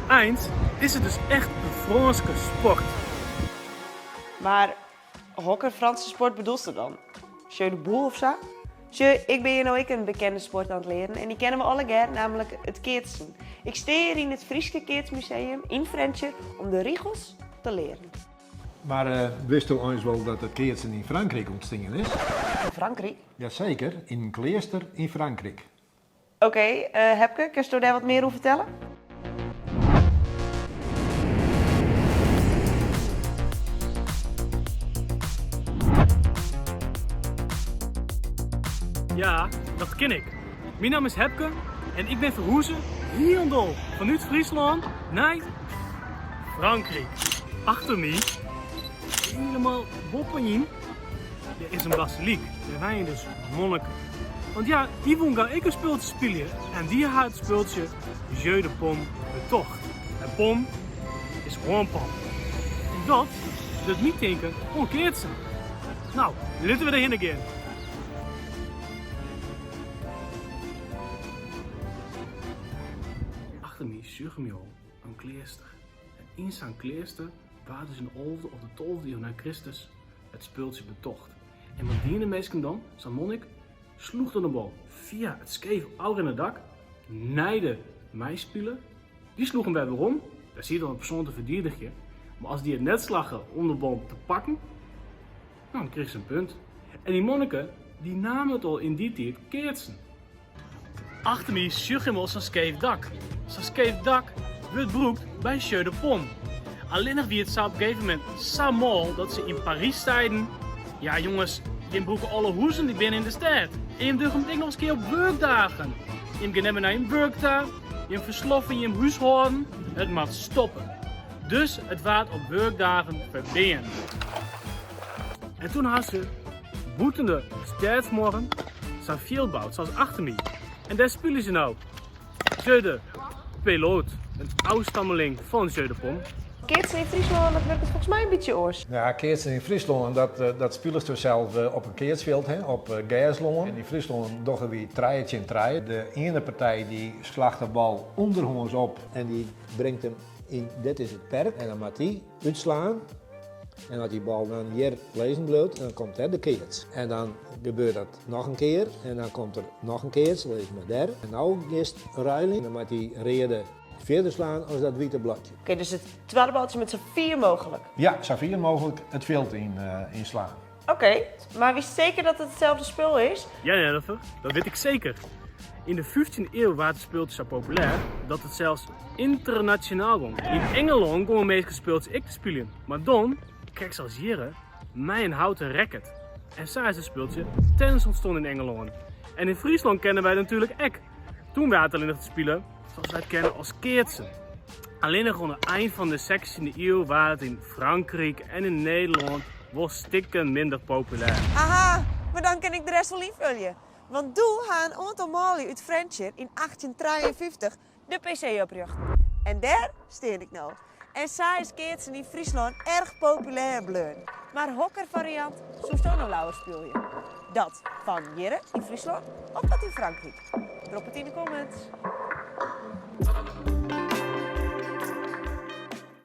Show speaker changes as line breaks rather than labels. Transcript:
Eins is it dus echt in Frânske sport.
Mar hokker Franse sport bedoelst dan? Jeu de boules of sa? Sjoch, ik bin hjir no ek in bekende sport oan it learen en dy kenne we allegear, nammentlik it keatsen. Ik stean hjir yn it Fryske Keatsmuseum yn Frjentsjer om de rigels te learen.
Mar witsto eins wol dat it keatsen yn Frankryk ûntstien is?
Yn Frankryk?
Jaseker, yn in kleaster yn Frankryk.
Oké, Hepke, kinsto dêr wat mear oer fertelle?
Ja, dat kin ik. Myn namme is Hepke en ik bin ferhûze hielendal fanút Fryslân nei Frankryk. Achter my, hielendal boppeyn, der is in basilyk. Dêr wenje dus monniken. Want ja, dy woene graach ek in spultsje spylje en dy ha it spultsje Jeu de Paume betocht. En paume is hânpan. En dat docht my tinken oan keatsen. No, litte we derhinne gean. Achter my sjogge my al in kleaster. En yn sa'n kleaster waard dus yn de alfde of de tolfde iuw nei Kristus it spultsje betocht. En wat diene minsken dan? Sa'n monnik sloech dan de bal fia it skeef ôfrinnende dak nei de meispiler. Dy sloech him wer werom. Dêr siet al in persoan te ferdidigjen. Mar as dy it net slagge om de bal te pakken, no, dan krige se in punt. En dy monniken dy namen it al yn dy tiid keatsen. Achter my sjoch jim al sa'n skeef dak. Sa'n skeef dak wurdt brûkt by Jeu de Paume. Allinnich wie it sa op in gegeven momint sa mâl dat se yn Parys seiden, ja jonges, jim brûke alle huzen dy binne yn de stêd. En jim dogge it ek noch ris kear op wurkdagen. Jim gean net mear nei jim wurk ta, jim fersloffe jim húshâlden. It moat stoppe. Dus it waard op wurkdagen ferbean. En toen ha se bûten de stêdsmuorren sa'n fjild boud, sa as achter my. En dêr spylje se no Jeu de Pelote, in ôfstammeling fan Jeu de Paume.
Keatsen yn Fryslân, dat wurket folgens my in bytsje oars.
Ja, keatsen yn Fryslân, dat, dat spilest sels op in keatsfjild, hè, op gerslân. En yn Fryslân dogge wy trije tsjin trije. De iene partij dy slacht de bal ûnderhâns op en dy bringt him yn, dit is it perk, en dan moat dy útslaan. En as dy bal dan hjir lizzen bliuwt, dan komt dêr de keats. En dan gebeurt dat noch in kear en dan komt der noch in keats, lis mar dêr. En no giest ruilen, dan moat dy reade fierder slaan as dat wite blokje.
Oké, dus it twadde baltsje moat sa fier mooglik.
Ja, sa fier mooglik it fjild yn slaan.
Oké, mar witst seker dat it itselde spul is?
Ja, Jennifer, dat wit ik seker. Yn de fyftjinde iuw waard it spultsje sa populêr dat it sels ynternasjonaal gong. Yn Ingelân gongen minsken it spultsje ek te spyljen, mar dan, krekt sa as hjirre, mei in houten racket. En sa is it spultsje tennis ûntstien yn Ingelân. En yn Fryslân kenne wy it natuerlik ek. Toen waard it allinnich te spile sa't wy it kenne as keatsen. Allinnich oan de ein fan de sechstjinde iuw waard it yn Frankryk en yn Nederlân wol stikken minder populêr.
Aha, mar dan kin ik de rest wol ynfolje. Want doe ha in oantal manlju út Frjentsjer yn 1853 de PC oprjochte. En dêr stean ik no. En sa is keatsen yn Fryslân erch populêr bleaun. Mar hokker fariant soesto no leaver spylje? Dat fan hjirre yn Fryslân of dat yn Frankryk? Drop it yn de comments.